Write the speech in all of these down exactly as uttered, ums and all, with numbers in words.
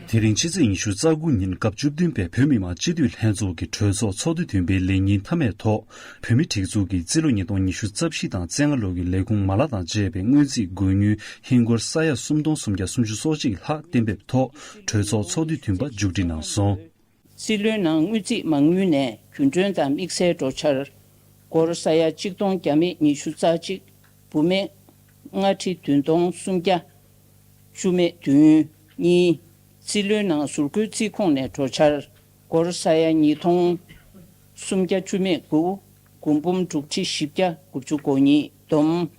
དེ་རིང་ཕྱི་ཚེས་ཉི་ཤུ་རྩ་དགུ་ཉིན་སྐབས་བཅུ་བདུན་པའི་བོད་མི་མང་སྤྱི་འཐུས་ལྷན་ཚོགས་ཀྱི་གྲོས་ཚོགས་ཚོགས་དུས་བདུན་པའི་ལས་ཉིན་མཐའ་མའི་ཐོག་བོད་མིའི་སྒྲིག་འཛུགས་ཀྱི་རྩིས་ལོ་ཉིས་སྟོང་ཉི་ཤུ་རྩ་བཞི་དང་རྩ་ལྔ་ལོ་གི་ལས་ཁུངས་མ་ལག་དང་བཅས་པའི་སྔོན་རྩིས་དགོས་དངུལ་ཧིན་སྒོར་ས་ཡ་སུམ་སྟོང་སུམ་བརྒྱ་སུམ་ཅུ་སོ་གཅིག་ལྷག་གཏན་འབེབས་ཐོག་གྲོས་ཚོགས་ཚོགས་དུས་བདུན་པ་མཇུག་སྒྲིལ་གནང་སོང་། རྩིས་ལོའི་ནང་དངུལ་རྩིས་མ་དངུལ་ནས་རྒྱུན་གྲོན་དང་དམིགས་བསལ་འགྲོ་འཆར། སྒོར་ས་ཡ་གཅིག་སྟོང་བརྒྱ་མེད་ཉི་ཤུ་རྩ་གཅིག་བུད་མེད་ལྔ་ཁྲི་བདུན་སྟོང་སུམ་བརྒྱ་བཅུ་མེད་བདུན། གཉིས། རྩིས་ལོའི་ནང་ཟུར་བཀོལ་རྩིས་ཁོངས་ནས་འགྲོ་འཆར། སྒོར་ས་ཡ་ཉིས་སྟོང་སུམ་བརྒྱ་བཅུ་མེད་དགུ། སྒོར་འབུམ་དྲུག་ཁྲི་བཞི་བརྒྱ་དགུ་བཅུ་གོ་གཉིས་བསྡོམས།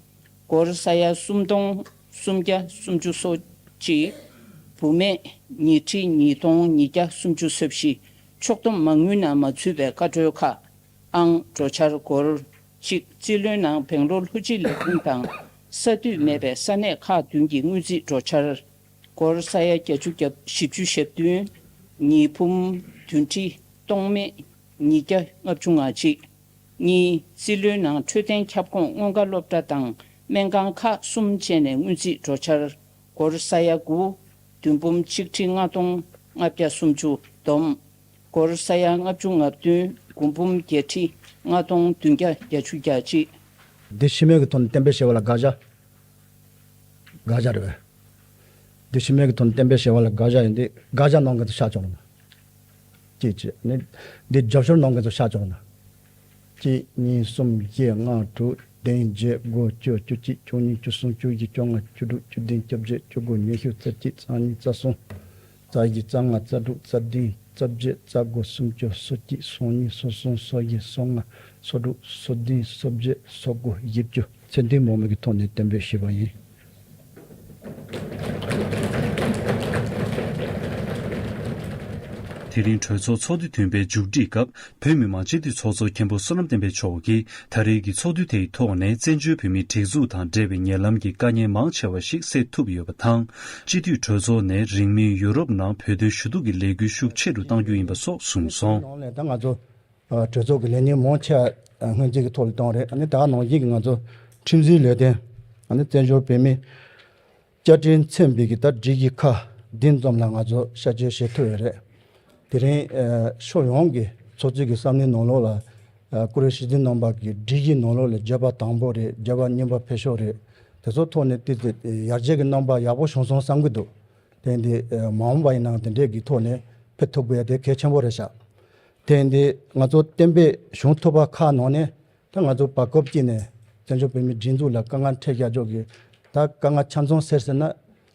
སྒོར་ས་ཡ་སུམ་སྟོང་སུམ་བརྒྱ་སུམ་ཅུ་སོ་གཅིག་བུད་མེད་ཉི་ཁྲི་ཉིས་སྟོང་ཉིས་བརྒྱ་སུམ་ཅུ་སོ་བཞི། ཕྱོགས་བསྡོམས་མ་དངུལ་ནང་མ་ཚུད་པའི་བཀའ་འཁྲོལ་ཁག་ཨང་འགྲོ་འཆར་སྒོར་གཅིག་རྩིས་ལོའི་ནང་བེང་ལོར་ལྷུ་ཅི་ལས་ཁུངས་དང་ས་དུས་མེད་པའི་ས་གནས་ཁག་བདུན་གྱི་དངུལ་རྩིས་འགྲོ་འཆར། སྒོར་ས་ཡ་བརྒྱད་ཅུ་བཞི་བཅུ་ཞེ་བདུན། ཉི་འབུམ་བདུན་ཁྲི་སྟོང་མེད་ཉིས་བརྒྱ་ལྔ་བཅུ་ང་གཅིག་གཉིས། རྩིས་ལོའི་ནང་འཕྲོད་བསྟེན་ཁྱབ་ཁོངས་སྔོན་ཁ་སློབ་གྲྭ་དང་སྨན་ཁང་ཁག་གསུམ་བཅས་ནས་དངུལ་རྩིས་འགྲོ་འཆར། སྒོར་ས་ཡ་དགུ། བདུན་འབུམ་ཆིག་ཁྲི་ལྔ་སྟོང་ལྔ་བརྒྱ་སུམ་ཅུ་བསྡོམས། སྒོར་ས་ཡ་ལྔ་བཅུ་ང་བདུན། དགུ་འབུམ་བརྒྱད་ཁྲི་ལྔ་སྟོང་བདུན་བརྒྱ་བརྒྱད་ཅུ་གྱ་གཅིག་འདི་ཕྱི་མའི་གི་ཐོག་ནས་གཏན་འབེབས་བྱས་པ་ལ་དགག་བྱ། དགག་བྱ་རེད་པས། འདི་ཕྱི་མའི་གི་ཐོག་ནས་གཏན་འབེབས་བྱས་པ་ལ་དགག་བྱ་ཡིན་དུས་དགག་བྱ་གནང་མཁན་ཚོ་ཤག་ཆོག་ལ། གཅིག་བྱས་ནི། འདི་རྒྱབ་སྐྱོར་གནང་མཁན་ཚོ་ཤག་ཆོག་ལ། གཅིག་གཉིས་གསུམ་བཞི་ལྔ་དྲུག་བདུན་བརྒྱད་དགུ་བཅུ་བཅུ་གཅིག་བཅུ་གཉིས་བཅུ་གསུམ་བཅུ་བཞི་བཅོ་ལྔ་བཅུ་དྲུག་བཅུ་བདུན་བཅོ་བརྒྱད་བཅུ་དགུ་ཉི་ཤུ་རྩ་གཅིག་རྩ་གཉིས་རྩ་གསུམ། རྩ་བཞི་རྩ་ལྔ་རྩ་དྲུག་རྩ་བདུན་རྩ་བརྒྱད་རྩ་དགུ་སུམ་ཅུ་སོ་གཅིག་སོ་གཉིས་སོ་གསུམ་སོ་བཞི་སོ་ལྔ་སོ་དྲུག་སོ་བདུན་སོ་བརྒྱད་སོ་དགུ་བཞི་བཅུ། ཚད་ལྡན་མང་མོས་ཀྱི་ཐོག་ནས་གཏན་འབེབས་ཞུས་པ་ཡིན། དེ་རིང་གྲོས་ཚོགས་ཚོགས་དུས་བདུན་པའི་མཇུག་སྒྲིལ་སྐབས། བོད་མི་མང་སྤྱི་འཐུས་ཚོགས་གཙོ་མཁན་པོ་བསོད་ནམས་བསྟན་འཕེལ་མཆོག་གིས་ད་རེས་ཀྱི་ཚོགས་དུས་དེའི་ཐོག་ནས་བཙན་བྱོལ་བོད་མིའི་སྒྲིག་འཛུགས་དང་འབྲེལ་བའི་ཉེ་ལམ་གྱི་དཀའ་ངལ་མང་ཆེ་བ་ཞིག་སེལ་ཐུབ་ཡོད་པ་དང་། སྤྱི་འཐུས་གྲོས་ཚོགས་ནས་རིང་མིན་ཡུ་རོབ་ནང་བོད་དོན་ཞུ་གཏུག་གི་ལས་འགུལ་ཤུགས་ཆེ་རུ་གཏང་རྒྱུ་ཡིན་པ་སོགས་གསུངས་སོང་། ནང་ནས་ད་ང་ཚོ་ཨ་གྲོས་ཚོགས་ཀྱི་ལས་སྣེ་མང་ཆེ་བ་སྔོན་རྩིས་ཀྱི་ཐོག་ལ་བཏང་རེད། ཨ་ནི་ད་ག་ནང་བཞིན་གྱི་ང་ཚོ་ཁྲིམས་འཛིན་ལས་དོན། ཨ་ནི་བཙན་བྱོལ་བོད་མིའི་བཅའ་ཁྲིམས་མཚོན་པའི་གི་ད་སྒྲིག་གཞི་ཁག་འདི་ཙམ་ལ་ང་ཚོ་ཤར་བསྐྱོད་བྱེད་ཐུབ་ཡོད་རེད། དེ་རིང་ཨ་ཕྱོགས་ཡོངས་ཀྱི་ཚོགས་གཙོས་ཀྱི་བསམ་བློའི་ནང་ལོགས་ལ་ཨ་བཀུར་འོས་སྤྱི་འཐུས་རྣམ་པ་གི་སྒྲིག་གཞིའི་ནང་ལོགས་ལ་བརྗོད་པ་དང་པོ་རེད། བརྗོད་པ་གཉིས་པ་འཕེལ་ཕྱོགས་རེད། དེ་ཚོ་ཐོག་ནས་ཏོག་ཙམ་ཡར་རྒྱས་ཀྱི་རྣམ་པ་ཡག་པོ་བྱུང་སོང་བསམ་གྱི་འདུག་དེ་འདི་ཨ་མ་འོངས་པ་ཡིན་ནའང་དེ་འདྲས་ཀྱི་ཐོག་ནས་ཕེབས་ཐུབ་དགོས་ཡ་དེ་གལ་ཆེན་པོ་རེད་ཤག་དེ་འདི་ང་ཚོ་གཏན་འབེབས་བྱུང་ཐུབ་པ་ཁག་ནང་ནས། ད་ང་ཚོ་བར་སྐབས་ཅིག་ནས་བཙན་བྱོལ་བོད་མིའི་སྒྲིག་འཛུགས་ལ་དཀའ་ངལ་འཕྲད་བཞག་ཕྱོགས་ཀྱི་ད་དཀའ་ངལ་ཆ་ཚང་སེལ་ཟེར་ན་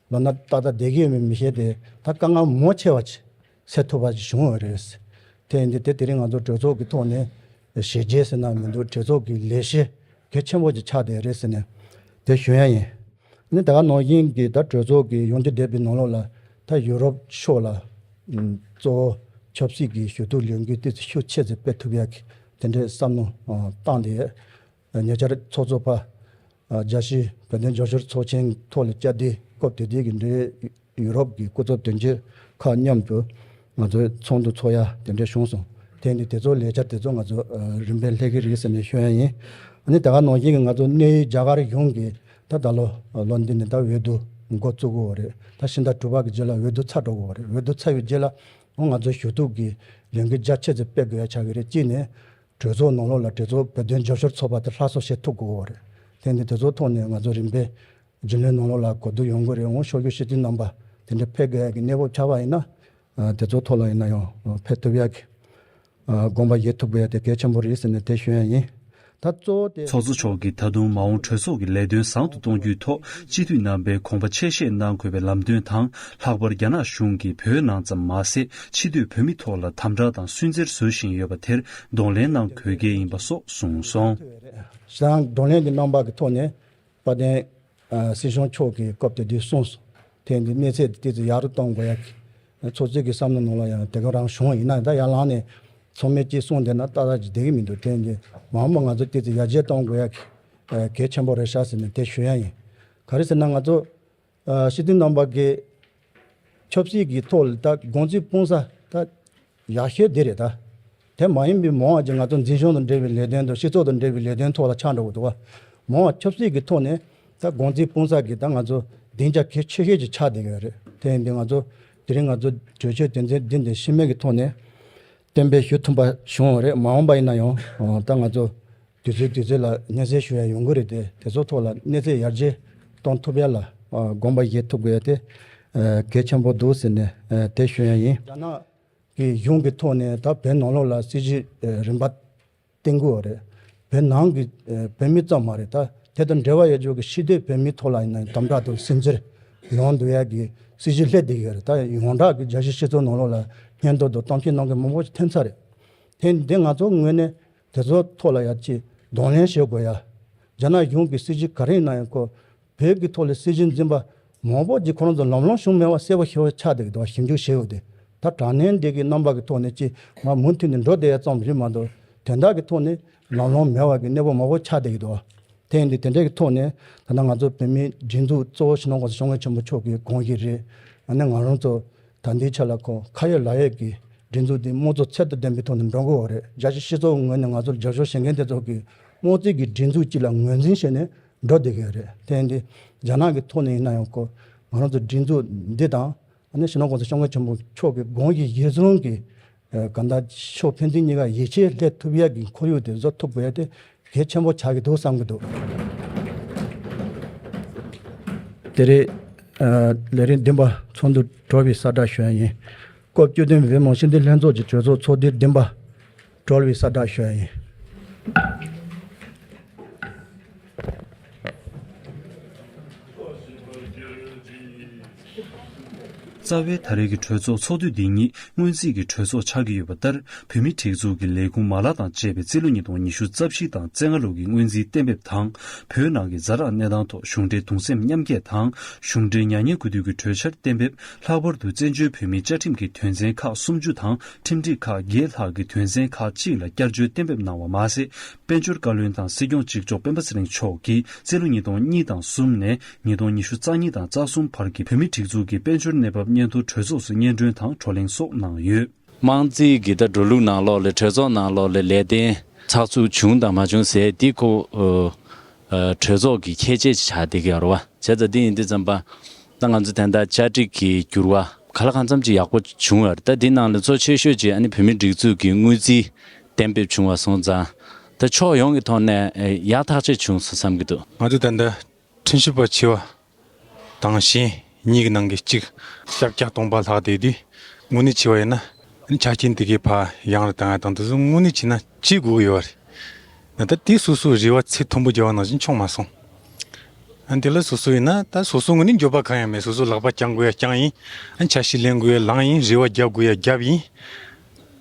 ལོ་ན་ཏག་ཏག་བསྡད་ཀྱི་ཡོད་མེད་མི་ཤེས་ཏེ། ད་དཀའ་ངལ་མང་ཆེ་བ་ཅིག་སེལ་ཐུབ་པ་ཅིག་བྱུང་ཡོད་རེད། དེ་ཡིན་དུས་དེ་དེ་རིང་ང་ཚོ་གྲོས་ཚོགས་ཀྱི་ཐོག་ནས་བྱས་རྗེས་ཟེར་ན་མི་འདུག་གྲོས་ཚོགས་ཀྱི་ལས་གཞི་གལ་ཆེན་པོ་ཅིག་ཆགས་བསྡད་རེད་ཟེར་ནས་དེ་ཞུ་ཡ་ཡིན། ནི་ད་ག་ནང་བཞིན་གྱི་ད་གྲོས་ཚོགས་ཀྱི་ཡོང་རྒྱུ་བསྡད་པའི་ནང་ལོགས་ལ་ད་ཡུ་རོབ་ཕྱོགས་ལ་ཨུམ་གཙོ་བོ་ཆབ་སྲིད་ཀྱི་ཞུ་གཏུག་ལས་འགུལ་ཏོག་ཙམ་ཤུགས་ཆེ་ཙམ་སྤེལ་ཐུབ་ཡག་གི་དེ་འདྲའི་བསམ་བློ་ཨ་བཏང་སྟེ། ཉེ་ཆར་ཚོགས་གཙོ་པ་ཨ་རྒྱལ་སྤྱིའི་བོད་དོན་རྒྱབ་སྐྱོར་ཚོགས་ཆེན་ཐོག་ལ་བཅར་དུས་སྐབས་དེ་དུས་ཀྱི་འབྲེལ་ཡོད་ཡུ་རོབ་ཀྱི་སྐུ་ཚབ་དོན་གཅོད་ཁག་མཉམ་དུ་ང་ཚོའི་ཚོགས་འདུ་ཚོགས་ཡ་དེ་འདྲ་བྱུང་སོང་། དེ་ནི་དེ་ཚོ་ལས་འཆར་དེ་ཚོ་ང་ཚོ་ཨ་རིམ་པས་སླེབས་ཀྱི་རེད་ཟེར་ནས་ཤོད་ཡ་ཡིན། ཨ་ནི་ད་ག་ནང་བཞིན་གྱི་ང་ཚོ་གནས་ཡུལ་རྒྱ་གར་གཞུང་གིས་ད་ད་ལོ་ལོ་འདི་ནས་ད་འོས་བསྡུ་འགོ་བཙུགས་དགོས་པ་རེད། ད་ཕྱི་ཟླ་དྲུག་པ་གི་རྗེས་ལ་འོས་བསྡུ་ཚར་འགྲོ་དགོས་པ་རེད། འོས་བསྡུ་ཚར་བའི་རྗེས་ལ་འོ་ང་ཚོ་ཞུ་གཏུག་གི་ལས་འགུལ་རྒྱ་ཆེ་ཙམ་སྤེལ་དགོས་ཡ་ཆགས་ཀྱི་རེད། གཅིག་ནས་གྲོས་ཚོགས་ནང་ལོགས་ལ་གྲོས་ཚོགས་བོད་དོན་རྒྱབ་སྐྱོར་ཚོགས་པ་དེ་སླར་གསོ་བྱེད་ཐུབ་དགོས་པ་རེད། དེ་ནས་དེ་ཚོའི་ཐོག་ནས་ང་ཚོ་རིམ་པས་རྒྱུན་ལས་ནང་ལོགས་ལ་གོ་བསྡུར་ཡོང་གི་རེད། འོང་ཕྱོགས་བཞུགས་སྤྱི་འཐུས་རྣམ་པ་དེ་འདྲ་ཕེབས་དགོས་ཡ་གི་གནས་བབ་ཆགས་པ་ཡིན་ན། ཨ་དེ་ཚོའི་ཐོག་ལ་ཡིན་ན་ཡང་ཕེབས་ཐུབ་ཡ་གི་ཨ་དགོངས་པ་བཞེས་ཐུབ་དགོས་ཡ་དེ་གལ་ཆེན་པོ་རེད་ཟེར་ནས་དེ་ཞུ་ཡ་ཡིན། ད་གཙོ་བོ་དེ། ཚོགས་གཙོ་མཆོག་གིས་ད་དུང་མ་འོངས་གྲོས་ཚོགས་ཀྱི་ལས་དོན་བཟང་དུ་གཏོང་རྒྱུའི་ཐོག་སྤྱི་འཐུས་རྣམ་པས་དགོངས་པ་ཆེ་བཞེས་གནང་དགོས་པའི་ལམ་སྟོན་དང་། ལྷག་པར་རྒྱ་ནག་གཞུང་གིས་བོད་ནང་ཙམ་མ་ཟད། ཕྱི་སྡོད་བོད་མི་ཐོག་ལ་དམ་དྲག་དང་སུན་གཙེར་བཟོ་བཞིན་ཡོད་པ་དེར་གདོང་ལེན་གནང་དགོས་གལ་ཡིན་པ་སོགས་གསུངས་སོང་། ཞང་གདོང་ལེན་གྱི་རྣམ་པ་གི་ཐོག་ནས་དཔལ་ལྡན་ཨ་སྲིད་སྐྱོང་མཆོག་གིས་སྐབས་དེ་དུས་གསུངས་སོང་། དེ་འདི་གནས་ཚད་དེ་ཏོག་ཙམ་ཡག་རུ་གཏོང་དགོས་ཡ་གི་ཚོགས་གཙོས་ཀྱི་བསམ་བློ་ནང་ལ་ཡང་དེ་ག་རང་བྱུང་བ་ཡིན་ན། ད་ཡར་ལངས་ནས་ཚང་མས་ཅིག་གསུངས་བསྡད་ན་ཏག་ཏག་ཅིག་བསྡད་ཀྱི་མི་འདུག་དེ་འདི་མ་འོངས་པ་ང་ཚོ་ཏོག་ཙམ་ཡར་རྒྱས་གཏོང་དགོས་ཡ་གི་ཨ་གལ་ཆེན་པོ་རེད་ཤག་ཟེར་ནས་དེ་ཞུ་ཡ་ཡིན། ག་རེ་ཟེར་ན་ང་ཚོ་ཨ་སྤྱི་འཐུས་རྣམ་པ་གི་ཆབ་སྲིད་ཀྱི་ཐོག་ལ་ད་དགོངས་ཚུལ་སྤུངས་ས་ད་ཡག་ཤོས་དེ་རེད་ད། དེ་མ་ཡིན་པའི་མང་བ་ཅིག་ང་ཚོ་འཛིན་སྐྱོང་དང་འབྲེལ་བའི་ལས་དོན་དང་སྤྱི་ཚོགས་དང་འབྲེལ་བའི་ལས་དོན་ཐོག་ལ་ཆགས་འགྲོ་གི་འདུག་བ། མང་བ་ཆབ་སྲིད་ཀྱི་ཐོག་ནས་ད་དགོངས་ཚུལ་སྤུངས་ས་གི་ད་ང་ཚོ་སྡིངས་ཆ་གལ་ཆེ་ཤོས་ཅིག་ཆགས་བསྡད་ཡོད་རེད། དེ་ཡིན་དུས་ང་ཚོ་ དེ་རིང་ང་ཚོ་གྲོས་ཆོད་དོན་ཚན་བདུན་དེ་ཤེས་མེད་ཀྱི་ཐོག་ནས་གཏན་འབེབས་ཞུ་ཐུབ་པ་བྱུང་བ་རེད། མ་འོངས་པ་ཡིན་ན་ཡང་ད་ང་ཚོ་དུས་ཚོད་དུས་ཚོད་ལ་སྙན་སེང་ཞུ་ཡ་ཡོང་གི་རེད་དེ། དེ་ཚོ་ཐོག་ལ་གནས་ཚད་ཡར་རྒྱས་གཏོང་ཐུབ་ཡ་ལ་དགོངས་པ་བཞེས་ཐུབ་དགོས་ཡ་དེ་གལ་ཆེན་པོ་འདུག་ཟེར་ནས་དེ་ཞུ་ཡ་ཡིན། རྒྱ་ནག་གི་གཞུང་གི་ཐོག་ནས་ད་བོད་ནང་ལོགས་ལ་སྲིད་ཇུས་རིམ་པ་བསྟན་དགོས་པ་རེད། བོད་ནང་གི་ཨ་བོད་མི་ཙམ་མ་རེད། ད་དེ་དང་འབྲེལ་བ་ཡོད་ཆོག་གི་ཕྱི་སྡོད་བོད་མི་ཐོག་ལ་ཡིན་ན་དམ་དྲག་དང་སུན་གཙེར་ཡོང་འདུག་ཡ་གི་སྲིད་ཇུས་སླེབས་བསྡད་ཡོད་རེད། ད་ཡོངས་གྲགས་ཀྱི་རྒྱལ་སྤྱིའི་སྤྱི་ཚོགས་ནང་ལོགས་ལ་སྙན་ཐོ་དང་གཏམ་བཤད་གནང་མཁན་མང་པོ་ཞིག་ཐོན་ཚར་རེད། དེ་འདི་ང་ཚོ་ངོས་ནས་དེ་ཚོ་ཐོག་ལ་ཡ་ཅིག་གདོང་ལེན་བྱེད་དགོས་ཡ། རྒྱ་ནག་གཞུང་གི་སྲིད་ཇུས་ག་རེ་ཡིན་ན་ཡང་ཁོ་བོད་ཀྱི་ཐོག་ལ་སྲིད་ཇུས་འཛིན་པ་མང་པོ་ཅིག་ཁོ་རང་ཚོ་ལམ་ལྷོང་བྱུང་མེད་པ་གསལ་པོ་ཞེ་པོ་ཆགས་བསྡད་ཀྱི་འདུག་ཞིབ་འཇུག་བྱས་ཡོད་དེ། ད་དྲག་གནོན་འདི་གི་རྣམ་པ་གི་ཐོག་ནས་ཅིག་མར་མུ་མཐུད་ནས་འགྲོ་བསྡད་ཡ་ཙམ་རེད་མ་གཏོགས་དོན་དག་གི་ཐོག་ནས་ལམ་ལྷོང་མེད་པ་གི་གནས་བབ་མང་པོ་ཆགས་བསྡད་ཀྱི་འདུག་དེ་ཡིན་དུས་དེ་འདྲ་གི་ཐོག་ནས་ད་ལྟ་ང་ཚོ་བོད་མིའི་སྒྲིག་འཛུགས་གཙོ་བོ་སྤྱི་ནོར་༸གོང་ས་༸སྐྱབས་མགོན་ཆེན་པོ་མཆོག་གི་དགོངས་གཞི་རེད། ཨ་ནི་ང་རང་ཚོ་ད་ལྟའི་ཆ་ལ་ཁོ་ཁ་ཡོད་ལག་ཡོད་ཀྱི་སྒྲིག་འཛུགས་འདི་དམངས་གཙོ་ཚད་དང་ལྡན་པའི་ཐོག་ནས་འགྲོ་དགོས་པ་རེད། རྒྱལ་སྤྱིའི་སྤྱི་ཚོགས་ངོས་ནས་ང་ཚོར་རྒྱབ་སྐྱོར་བྱེད་མཁན་དེ་ཚོ་གི་དམངས་གཙོའི་གི་སྒྲིག་འཛུགས་གཅིག་ལ་ངོས་འཛིན་བྱས་ནས་འགྲོ་བསྡད་ཀྱི་ཡོད་རེད། དེ་ཡིན་དུས་རྒྱ་ནག་གི་ཐོག་ནས་ཡིན་ན་ཡང་ཁོ་ང་རང་ཚོ་སྒྲིག་འཛུགས་འདི་དང་ཨ་ནི་སྤྱི་ནོར་༸གོང་ས་༸སྐྱབས་མགོན་ཆེན་པོ་མཆོག་གི་དགོངས་གཞི་གཞིར་བཟུང་གི་ཨ་གང་ལྟར་ཕྱོགས་ཕན་ཚུན་གཉིས་ཀ་ཡིད་ཆེས་སླེབས་ཐུབ་ཡ་གི་ཁོར་ཡུག་དེ་བཟོ་ཐུབ་དགོས་ཡ་དེ་གལ་ཆེན་པོ་ཆགས་ཀྱི་འདུག་བསམ་གྱི་འདུག་དེ་རིང་ཨ་ལས་རིམ་བདུན་པ་ཚོགས་འདུ་གྲོལ་བའི་གསལ་བསྒྲགས་ཞུ་ཡ་ཡིན། སྐབས་བཅུ་བདུན་པའི་བོད་མི་མང་སྤྱི་འཐུས་ལྷན་ཚོགས་ཀྱི་གྲོས་ཚོགས་ཚོགས་དུས་བདུན་པ་གྲོལ་བའི་གསལ་བསྒྲགས་ཞུ་ཡ་ཡིན། རྩ་བའི་ད་རེས་ཀྱི་གྲོས་ཚོགས་ཚོགས་དུས་འདི་ཉིད་སྔོན་རྩིས་ཀྱི་གྲོས་ཚོགས་ཆགས་ཀྱི་ཡོད་པ་ལྟར། བོད་མིའི་སྒྲིག་འཛུགས་ཀྱི་ལས་ཁུངས་མ་ལག་དང་བཅས་པའི་རྩིས་ལོ་ཉིས་སྟོང་ཉི་ཤུ་རྩ་བཞི་དང་རྩ་ལྔ་ལོ་གི་སྔོན་རྩིས་གཏན་འབེབས་དང་། བོད་ནང་གི་ཛ་དྲག་གནས་སྟངས་ཐོག་གཞུང་འབྲེལ་གདུང་སེམས་མཉམ་སྐྱེད་དང་། གཞུང་འབྲེལ་མྱ་ངན་གུས་འདུད་ཀྱི་གྲོས་འཆར་གཏན་འབེབས། ལྷག་པར་དུ་བཙན་བྱོལ་བོད་མིའི་བཅའ་ཁྲིམས་ཀྱི་དོན་ཚན་ཁག་སུམ་ཅུ་དང་། ཁྲིམས་སྒྲིག་ཁག་བརྒྱད་ལྷག་གི་དོན་ཚན་ཁག་ཅིག་ལ་བསྐྱར་བཅོས་གཏན་འབེབས་གནང་བ་མ་ཟད། དཔལ་འབྱོར་བཀའ་བློན་དང་སྲིད་སྐྱོང་གཅིག་ལྕོགས་སྤེན་པ་ཚེ་རིང་མཆོག་གིས་རྩིས་ལོ་ཉིས་སྟོང་གཉིས་དང་གསུམ་ནས་ཉིས་སྟོང་ཉི་ཤུ་རྩ་གཉིས་དང་རྩ་གསུམ་བར་གྱི་བོད་མིའི་སྒྲིག་འཛུགས་ཀྱི་དཔལ་འབྱོར་གནས་བབ་སྙན་ཐོ་གྲོས་ཚོགས་སུ་སྙན་སྒྲོན་དང་བགྲོ་གླེང་སོགས་གནང་ཡོད། དམངས་རྩིས་ཀྱི་ད་འགྲོ་ལུགས་ནང་ལོགས་ལ་གྲོས་ཚོགས་ནང་ལོགས་ལ་ལས་དོན་ཚགས་ཚུད་བྱུང་དང་མ་བྱུང་ཟེར་འདི་ཁོ་ཨ་གྲོས་ཚོགས་ཀྱི་ཁྱད་ཆོས་ཆགས་བསྡད་ཀྱི་ཡོད་རེད་བ། བྱས་ཙང་འདི་ཡིན་དུས་ཙམ་པ་ད་ང་ཚོ་དེ་འདྲ་བཅའ་སྒྲིག་གི་འགྱུར་བ་ག་ལ་གང་འཚམ་ཅིག་ཡག་པོ་བྱུང་ཡོད་རེད། ད་འདི་ནང་ལ་གཙོ་ཆེ་ཤོས་ཅིག་ཨ་ནི་བོད་མིའི་སྒྲིག་འཛུགས་ཀྱི་དངུལ་རྩིས་གཏན་འབེབས་བྱུང་བ་སོང་ཙང་ད་ཕྱོགས་ཡོངས་ཀྱི་ཐོག་ནས་ཡག་ཐག་ཆོད་བྱུང་སོང་བསམ་གྱི་འདུག་ང་ཚོ་ད་ལྟ་ཁྲིམས་ཞིབ་པ་ཆེ་བ་དང་གཞན་གཉིས་ཀྱི་ནང་གི་གཅིག་ཤར་རྒྱག་སྟོང་པ་ལྷག་བསྡད་དུས་དངོས་གནས་ཆེ་བ་ཡིན་ན་ཆ་རྐྱེན་དེ་གའི་ཕར་ཡང་རུ་བཏང་ཡ་དང་དེ་ཚོ་དངོས་གནས་བྱས་ན་བྱེད་དགོས་ཀྱི་ཡོད་རེད། ད་ལྟ་དེ་སོ་སོའི་རེ་བ་ཚད་མཐོན་པོ་བརྒྱབ་པ་ནང་བཞིན་བྱུང་མ་སོང་། ཨ་འདི་ལ་སོ་སོ་ཡིན་ན་ད་སོ་སོ་ངོས་ནས་འགྱོད་པ་གང་ཡང་མེད། སོ་སོ་ལག་པ་བརྐྱང་དགོས་ཡ་བརྐྱངས་ཡིན། ཨ་འཆར་གཞི་ལེན་དགོས་ཡ་ལེན་ཡིན། རེ་བ་རྒྱབ་དགོས་ཡ་རྒྱབ་ཡིན།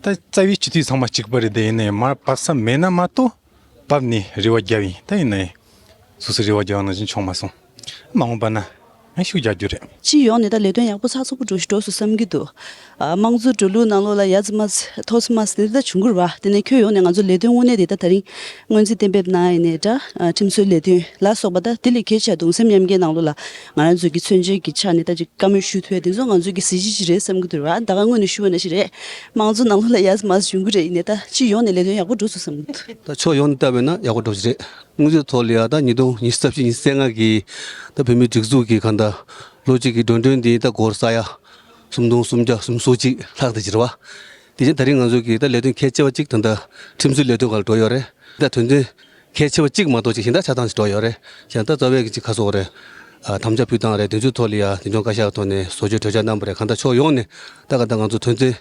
ད་རྩ་བའི་སྤྱི་འཐུས་ཚང་མ་གཅིག་པ་རེད། དེ་ཡིན་ནའི་མར་བབས་ས་མེད་ན་མ་གཏོགས་བབས་ནས་རེ་བ་རྒྱབ་ཡིན། ད་ཡིན་ནའི་སོ་སོ་རེ་བ་རྒྱབ་པ་ནང་བཞིན་བྱུང་མ་སོང་། མ་འོངས་པ་ན་ཨ་ཤུགས་རྒྱག་རྒྱུ་རེད། སྤྱི་ཡོངས་ནས་ད་ལས་དོན་ཡག་པོ་ཚགས་ཚུད་པོ་འགྲོ་ཞིག་འགྲོ་སོང་བསམ་གྱི་འདུག་ཨ་དམངས་གཙོ་འགྲོ་ལུགས་ནང་ལོགས་ལ་ཡ་ཙི་མ་ཙི་ཐོག་ཙི་མ་ཙི་དེ་འདྲ་བྱུང་གི་རེད་བ། དེ་ནས་ཁྱོན་ཡོངས་ནས་ང་ཚོ་ལས་དོན་དངོས་གནས་དེ་ད་ད་རིང་སྔོན་རྩིས་གཏན་འབེབས་གནང་ཡིན་ནའི་འདྲ། ཨ་ཁྲིམས་བཟོའི་ལས་དོན་ལ་སོགས་པ་ད་དེ་ལས་གལ་ཆེ་གདུང་སེམས་མཉམ་སྐྱེད་ནང་ལོགས་ལ་ང་རང་ཚོ་གི་མཚོན་བྱེད་ཀྱི་ཆ་ནས་ད་ཅིག་བཀའ་མོལ་ཞུ་ཐུབ་ཡ་དེ་ཚོ་ང་ཚོ་གི་གཟི་བརྗིད་ཅིག་རེད་བསམ་གྱི་འདུག་ར། ད་ག་སྔོན་ནས་ཞུ་བ་ནང་བཞིན་རེད། དམངས་གཙོ་ནང་ལོགས་ལ་ཡ་ཙི་མ་ཙི་བྱུང་གི་རེད། ཡིན་ནའི་ད་སྤྱི་ཡོངས་ནས་ལས་དོན་ཡག་པོ་འགྲོ་སོང་བསམ་གྱི་འདུག་ད་ཕྱོགས་ཡོངས་ནས་བལྟས་པ་ཡིན་ན་ཡག་པོ་འགྲོ་གི་རེད། དངུལ་རྩིས་ཐོག་ལ་ཡ་ད་ཉིས་སྟོང་ཉི་ཤུ་རྩ་བཞི་ཉི་ཤུ་རྩ་ལྔ་གི་ད་བོད་མིའི་སྒྲིག་འཛུགས་ཀྱི་གང་ལྟར་ལོ་གཅིག་གི་འགྲོ་གྲོན་འདི་ད་སྒོར་ས་ཡ་སུམ་སྟོང་སུམ་བརྒྱ་སུམ་ཅུ་སོ་གཅིག་ལྷག་བསྡད་ཀྱི་རེད་བ། དེ་བཞིན་ད་རིང་ང་ཚོ་གི་ད་ལས་དོན་གལ་ཆེ་བ་གཅིག་ད་ལྟ་ཁྲིམས་བཟོའི་ལས་དོན་སྒང་ལ་འགྲོ་ཡོད་རེད། ད་དོན་ཚན་གལ་ཆེ་བ་གཅིག་མ་གཏོགས་གཅིག་གཞན་དག་ཆ་ཚང་ཞིག་འགྲོ་ཡོད་རེད། གཞན་དག་རྩ་བའི་གི་གཅིག་ཁ་སོགས་རེད། ཨ་དམ་བཅའ་ཕུལ་སྟངས་རེད། དེ་ཚོའི་ཐོག་ལ་ཡ་དེ་ཚོ་བཀའ་ཤག་ཐོག་ནས་བཟོ་བཅོས་གྲོས་འཆར་གནང་བ་རེད། གང་ལྟར་ཕྱོགས་ཡོངས་ནས་ད་ག་ད་ང་ཚོ་དོན་ཚན་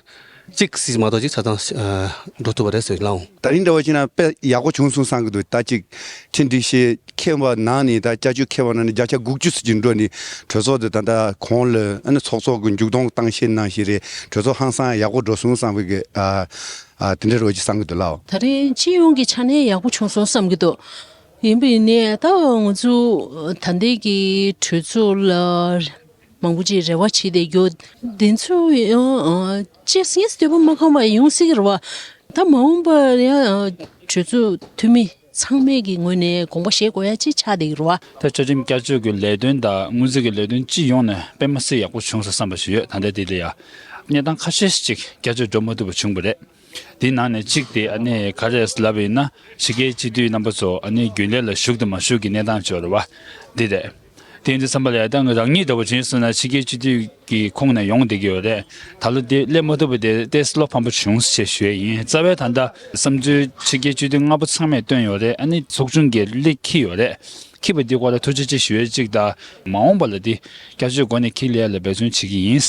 གཅིག་ཟིག་མ་གཏོགས་གཅིག་ཆ་ཚང་ཨ་འགྲོ་ཐུབ་པ་རེད་ཟེར་ལངས། ད་རིང་འདྲ་བ་བྱས་ན་དཔེ་ཡག་པོ་བྱུང་སོང་བསམ་གི་འདུག་ད་ཅིག་ཁྲིམས་སྒྲིག་གཞི་འཁྱེར་བ་ནང་ནས་ད་བཅའ་བཅུ་འཁྱེར་བ་ནང་ནས་བརྒྱ་ཆ་དགུ་བཅུ་ཙམ་ཅིག་འགྲོ་ནས་གྲོས་ཚོགས་དེ་ད་ལྟ་གོང་ལ་ཨ་ནི་ཚོགས་གཙོ་གི་མཇུག་སྡོམ་བཏང་ཤེས་གནང་ཤེས་རེད། གྲོས་ཚོགས་ཧང་སང་ཡག་པོ་འགྲོ་སོང་བསམ་གི་ཨ་ཨ་དེ་འདྲ་རོ་ཅིག་བསམ་གི་འདུག་ལགས། ད་རིང་སྤྱི་ཡོངས་ཀྱི་ཆ་ནས་ཡག་པོ་བྱུང་སོང་བསམ་གི་འདུག་ཡིན་པ་ཡིན་ནའི་ད་ང་ཚོ་ད་ལྟའི་གི་གྲོས་ཚོགས་ལ་མང་པོ་ཅིག་རེ་བ་བྱེད་བསྡད་རྒྱུ་འདི་ཚོ་ཡང་ཅི་སྙེད་སྟོད་པ་མ་ཁོམ་པ་ཡོང་སྲིད་ཀྱི་རེད་བ། ད་མ་འོངས་པར་ཡང་གྲོས་ཚོགས་འཐུས་མི་ཚང་མས་ཀྱི་ངོས་ནས་དགོངས་པ་བཞེས་དགོས་ཡ་ཅིག་ཆགས་བསྡད་ཀྱི་རེད་བ། ད་བཅའ་ཁྲིམས་བསྐྱར་བཅོས་ཀྱི་ལས་དོན་དང་དངུལ་རྩིས་ཀྱི་ལས་དོན་སྤྱི་ཡོངས་ནས་དཔེ་མ་སྲིད་ཡག་པོ་བྱུང་སོང་བསམ་པ་ཞིག་ཡོད། ད་ལྟ་དེ་ལ་ཡ་གནས་སྟངས་ཁ་ཤས་ཤིག་བསྐྱར་བཅོས་འགྲོ་མ་ཐུབ་པ་བྱུང་བ་རེད། དེའི་ནང་ནས་གཅིག་དེ་ཨ་ནི་ག་རེ་ལབ་པ་ཡིན་ན་ཕྱི་རྒྱལ་སྤྱི་འཐུས་རྣམ་པ་ཚོ་ཨ་ནི་རྒྱུན་ལས་ལ་ཞུགས་དང་མ་ཞུགས་ཀྱི་གནས་སྟངས་ཅིག་ཡོད་རེད་བ། འདི་རེད། དེ་ཡིན་དུས་ཙམ་པ་ལ་ད་ང་རང་ཉིད་འདྲ་བོ་བྱས་སོང་ན་ཕྱི་རྒྱལ་སྤྱི་འཐུས་ཀྱི་ཁོངས་ནས་ཡོང་བསྡད་ཀྱི་ཡོད་རེད། ད་ལོ་དེ་སླེབས་མ་ཐུབ་པ་དེ་ཏོག་ཙམ་བློ་ཕམ་པོ་བྱུང་ཞེས་ཞུ་ཡས་ཡིན། རྩ་བའི་ད་ལྟ་བསམ་ཚུལ་ཕྱི་རྒྱལ་སྤྱི་འཐུས་ལྔ་པོ་ཚང་མས་བཏོན་ཡོད་རེད། ཨ་ནི་ཚོགས་ཆུང་གིས་སླེབས་འཁྱེར་ཡོད་རེད། འཁྱེར་བ་དེའི་སྐོར་ལ་ཐུགས་རྗེ་ཆེ་ཞུ་ཡས་གཅིག་དང་། མ་འོངས་པ་ལ་དེ་བསྐྱར་བཅོས་སྒོ་ནས་འཁྱེར་སླེབས་ཡ་ལ་འབད་བརྩོན་བྱེད་ཀྱི་ཡིན།